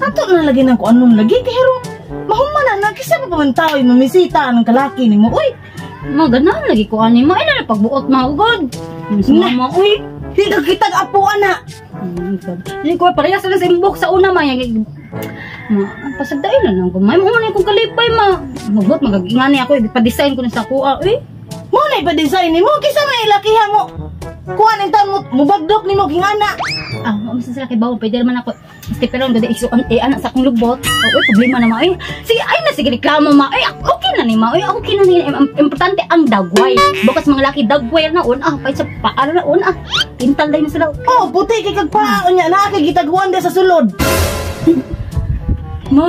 Ato na lagi nang kuanon lagi kay harong mahuman na na kisa pa man tao mamisita ang kalaki nimo. Uy, Ma ganahan lagi ko ani ma. Ay na pagbuot ma ugod. Si mama uy. Di ka kitag apo ana. Hindi ko parehas na sa imbok sa una ma. Ma, pasagdain na lang ko. May mo na kong kalipay ma. Magbot magagingani ako ipa-design ko na sa kuha uy. Mo na ipa-design nimo kisa may lakiha mo. Kuan ang taon mo mubagdok nimo gingana. Ah, mo sila kay bawo pwede man ako. Pero ang ganda iso anak sa akong lubot. Oy, problema na ma. Ay, sige ay na sige reklamo ma. Ay, okay na ni ma. Ay, okay na ni. Importante ang dagway. Bukas mga laki dagway na on ah, pa sa paara na on ah. Pintal din sila. Oh, puti kay kag paa unya naa kay gitaguan sa sulod. Ma,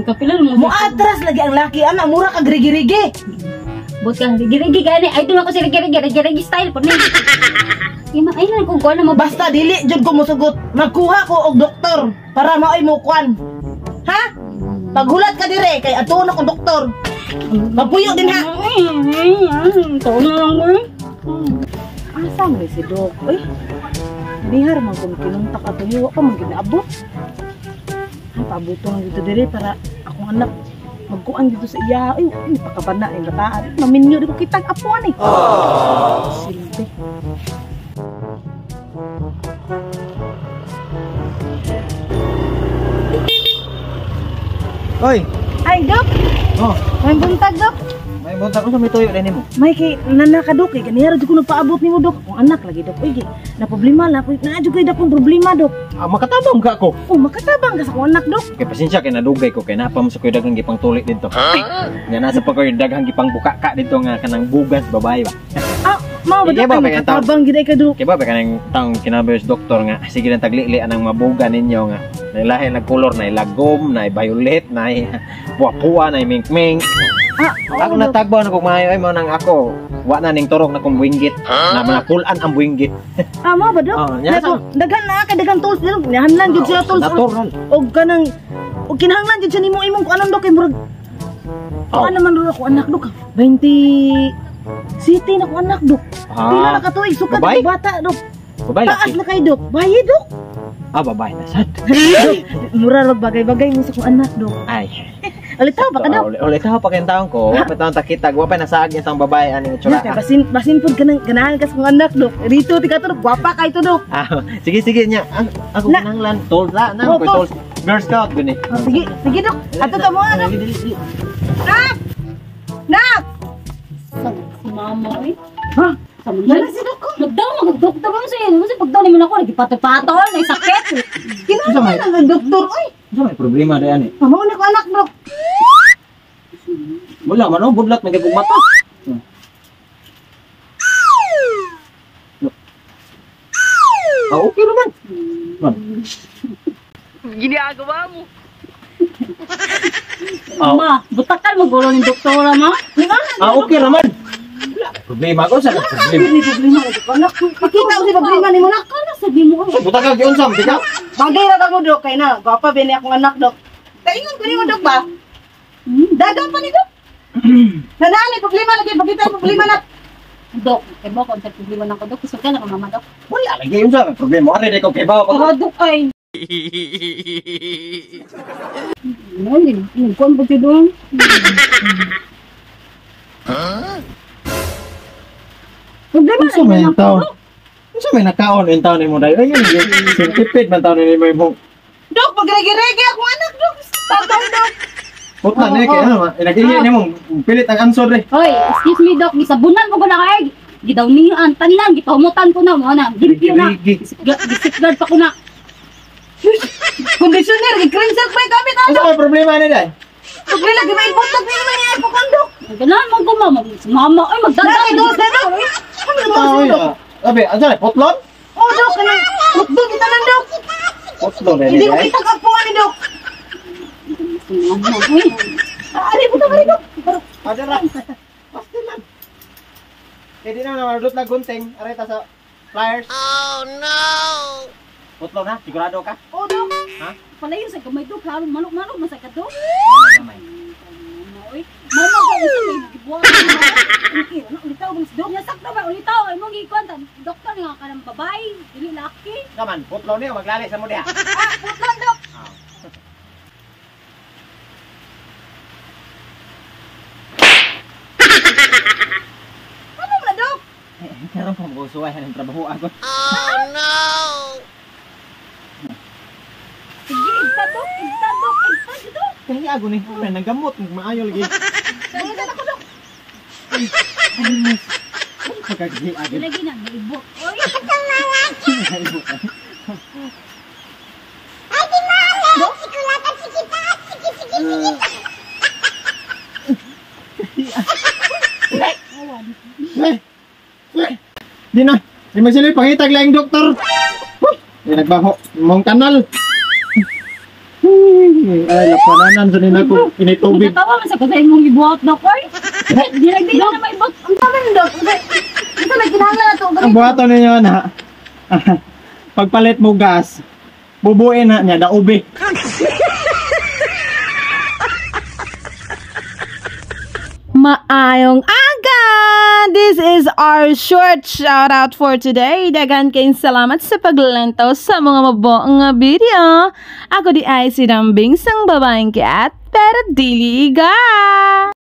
kapila mo. Mo atras lagi ang laki ana, mura kag rigi-rigi. Bot ka rigi-rigi gani. Ay doon ako si rigi-rigi, rigi-rigi style po ni. Ima ay lang kung kuan mo basta dili jud ko mosugot. Magkuha ko og doktor para maoy mo kuan. Ha? Paghulat ka dire kay atuon akong doktor. Magpuyo din ha. Taon na lang eh. Asa man si Dok? Uy. Nihar man kung kinuntak ato ni wa pa man ginaabot. Ay paabuto lang dito dire para akong anak magkuan dito sa iya. Ay, pakabana ang bataan. Maminyo di ko kitag apuan eh. Silbi. Oy. Ay, Dok. Oh, May buntag, Dok. May buntag unsa may tuyo dinhi mo? May kay nanaka Dok kay ganihara jud ko nagpaabot nimo Dok. Akong anak lagi Dok. Uy, na problema la ko. Naa jud kay dakong problema Dok. Ah, makatabang ka ako. Oh, makatabang ka sa akong anak Dok. Kay pasensya kay nadugay ko kay napa mo sa koy daghang gipang tulit didto. Nya nasa pa koy daghang gipang bukaka didto nga kanang bugas babae ba. Ah, mao ba Dok? Makatabang gid ay ka Dok. Kay ba kanang taong kinabers doktor nga sige lang taglili anang mabuga ninyo nga lahi nagkolor na lagom, na violet, na puwa-puwa, na mink-mink. Ah, ako natagbaw na kung maayo ay mo nang ako. Wa na ning turok na kong buwinggit. Na manapulan ang buwinggit. Ah, mao ba Dok? Oh, daghan na kay daghan tools dito. Nihanlan jud siya tools. Natural. Og kanang og kinahanglan jud siya nimo imong kuanon Dok kay murag. Oh. Kuan naman ro ako anak Dok. 20 city na ko anak Dok. Ah. Pila na ka tuig sukat Babay? bata Dok. Babay Taas na kay Dok. Bayi Dok. Ah, babay na sad. Mura rog bagay-bagay mo sa kong anak Dok. Ay. Ulitaw pa ka Dok. Ulitaw pa kayong taon ko. Wa pa taon takitag, wa pa nasaag yung taong babae aning itsura. Basin basin pud kanang ganahan ka sa kong anak Dok. Rito ti ka to Dok, gwapa kay to Dok. Ah, sige sige nya. Ako kinahanglan tools la na ko tools. Girl Scout gani. Oh, sige, sige Dok. Ato ta mo Dok. Nak! Nak! Si mama uy. Ha? Nana si Dok ko. Nagdaw magdoktor ba siya? Mo si pagdaw nimo nako nagipatol-patol, nay sakit. Kinahanglan ang doktor oy. Unsa may problema di ani? Mao na ko anak Dok. Wala man oh, budlat may kag mata. Ah, okay naman. Man. Ginagawa mo. Ma, butakan magulo ni doktora ma. Ah, okay naman. Wala problema ko sa problema. May problema lagi ko anak. Pakita ko si problema nimo nak. Kana sabi mo. Butakan gyud unsa tika? Bagay ra ka mo Dok kay na gwapa bini akong anak Dok. Kaingon ko nimo Dok ba? Dagang pa ni Dok. Nanaan may problema lagi pakita ang problema nak. Dok, kay mo kon sa problema nako Dok, kusog ka na ko mama Dok. Wala lagi unsa may problema ari di ko kay bawo. Oh, Dok ay. Mo ni, kuan ba jud dong? Ha? Problema Unsa may taon? Unsa may nakaon in taon nimo dai? Ay, sintipid man taon nimo imong. Dok, pagregi-regi akong anak Dok. Tabang Dok. Puta ni kay ano, inagihi nimo pilit ang answer re. Hoy, excuse me Dok, gisabunan ko na kay. Gidawningan tanan, gipahumutan ko na mo na. Gimpyo na. Gisipguard pa ko na. Conditioner, gi-cream silk pa gamit ah. Unsa may problema ni dai? Dok, lagi may buntag ni man niya ko Dok. Ganahan mo ko mama, mama ay magdadaan. Dok, Dok. Ano Dok? Abi, ansa ni potlon? Oh, Dok, kanang potlon kita lang Dok. Potlon ni. Hindi ko kita kapuan ni Dok. Ari butang ari Dok. Adara. Pasti man. Kay di na naman lang gunting, aray ta sa pliers. Oh no. Potlon ha, sigurado ka? Oh, Dok. Ha? Palayo sa gamay Dok, ha? Manok-manok man sa ka Dok. Gamay. Oy, mama ba unsa may gibuhat? Okay, ano ulitaw man si Dok? Nya sakto ba ulitaw ay mong gikuan doktor nga kanang babae, dili laki. Kaman, putlon niyo maglali sa mo diha. Ah, putlon Dok. Ako mo suway ang trabaho ako. Sige, igta, Dok. Igta, Dok. Igta, Dok. Kaya ako ni, may nagamot, maayo lagi. Dali ako, Dok. Pagkagahi agad. Lagi na, naibok. Oy, Di na. Di mo sila pangitag lang doktor. Huy, di nagbaho. Mong kanal. Huy, ay, lapananan sa nina ko. Initubig. nagkatawa man sa kusay mong ibuhat, Dok. Oy, di na, di na maibot. Ang dami ni Dok. Unsa may kinahanglan ato Ang buhaton ninyo na, pagpalit mo gas, bubuin na niya, daubi. Maayong aga! This is our short shout out for today. Daghan kayong salamat sa paglantaw sa mga mabuong nga video. Ako diay si Dambing sang babaeng kiat, pero dili iga.